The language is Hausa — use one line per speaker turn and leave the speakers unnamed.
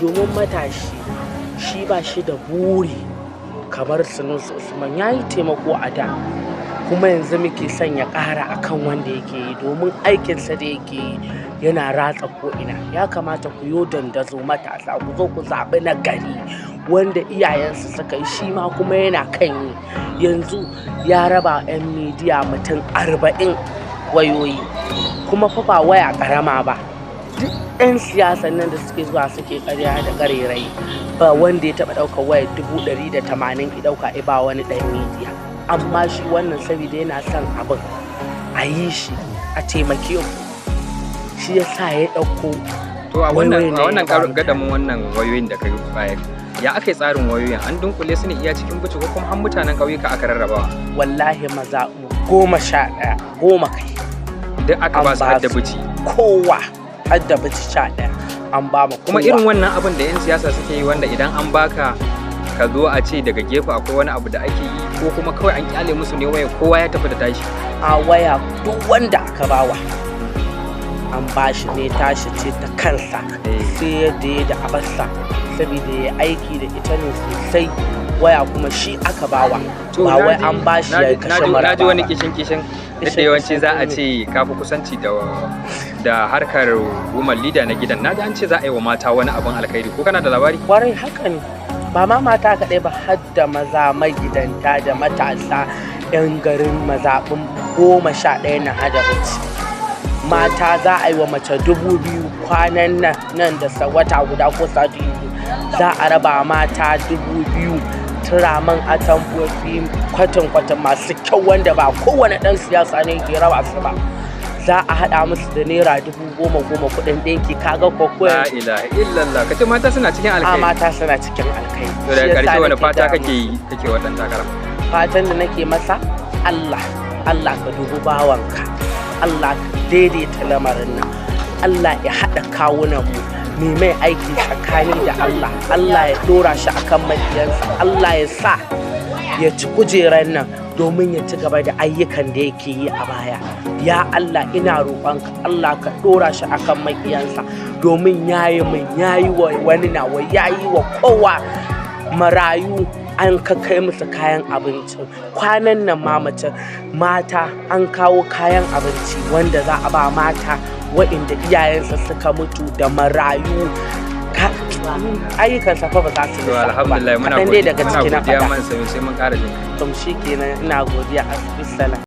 Domin matashi shi ba shi da buri kamar Sunusi Usman. Ya yi taimako a da, kuma yanzu muke son ya ƙara akan wanda yake yi, domin aikinsa da yake yi yana ratsa ko'ina. Ya kamata ku yo dandazo matasa, ku zo ku zaɓi na gari wanda iyayensu suka yi, shi ma kuma yana kan yi. Yanzu ya raba 'yan midiya mutum 40 wayoyi, kuma fa ba waya ƙarama ba. Duk 'yan siyasan nan da suke zuwa suke karya da ƙarairayi, ba wanda ya taɓa ɗaukar wayar 180,000 ki ɗauka ba wani ɗan midiya. Amma shi wannan, saboda yana son abin a yi shi a taimake ku, shi ya sa ya ɗauko
To, a wannan
wayoyin
a wannan
ya ba mutane.
Gadamin wannan wayoyin da ka bayar, ya aka yi tsarin wayoyin? An dunkule su ne iya cikin Bichi, ko kuma har mutanen ƙauyuka aka rarrabawa?
Wallahi mazaɓu 11, 10 kai.
Duk aka
An
ba su
ba
har da
su.
Bichi?
Kowa, har da Bichi, 11 an ba mu
Kuma
kowa.
irin wannan abin da 'yan siyasa suke yi, wanda idan an baka ka zo a ce daga gefe akwai wani abu da ake yi, ko kuma kawai an kyale musu ne waya, kowa ya tafi da tashi?
A waya, duk wanda aka bawa an bashi ne tashi ce ta kansa, sai yadda ya da abarsa, saboda ya aiki da ita ne sosai. Waya kuma shi aka bawa,
To,
ba wai
naji-
an bashi ya kashe
naji
mara
naji wani
ba.
kishin kishin duk da
Kishin
yawanci
kishin
za a
ne.
ce ka fi kusanci da harkar woman leader na gidan. Naji an ce za a yi wa mata wani abin alkhairi, ko kana da labari?
Kwarai, haka ne. Ba ma mata kaɗai ba, har da maza magidanta da matasa 'yan garin mazaɓin 11 na Hadabaci. Mata za a yi wa mace 2000 kwanan nan, nan da wata guda ko sati 2 za a raba mata 2000, turaman atamfofi kwatan kwatan masu kyau, wanda ba kowane ɗan siyasa ne ke raba su ba. Za a haɗa musu da naira 10,000 10,000 kuɗin ɗinki. Kaga ko
La ilaha illallah, kace mata suna cikin
a
alkhairi.
Mata suna cikin alkhairi.
To, daga
Shi yasa
ƙarshe, wani
nake
fata
gaya
kake
musu.
yi kake wa ɗan takara?
Fatan da nake masa, Allah, Allah ka dubi bawanka, Allah ka daidaita lamarin nan, Allah ya haɗa kawunan mu mai aiki tsakani da Allah. Allah ya ɗora shi akan makiyansa. Allah ya sa ya ci kujerar nan domin ya ci gaba da ayyukan da yake yi a baya. Ya Allah, ina roƙonka, Allah ka ɗora shi akan makiyansa, domin yayi min, yayi wa wani nawa, yayi wa kowa. Marayu an ka kai musu kayan abinci kwanan nan ma, mace mata an kawo kayan abinci wanda za a ba mata waɗanda iyayensa suka mutu da marayu. Ayyukansa fa ba za su
To,
lissafu ba.
alhamdulillah, muna
Kaɗan dai
godiya,
daga
muna
ciki na
godiya
faɗa.
man sami, sai mun ƙara jin ka.
To, shi kenan, ina godiya, assalam.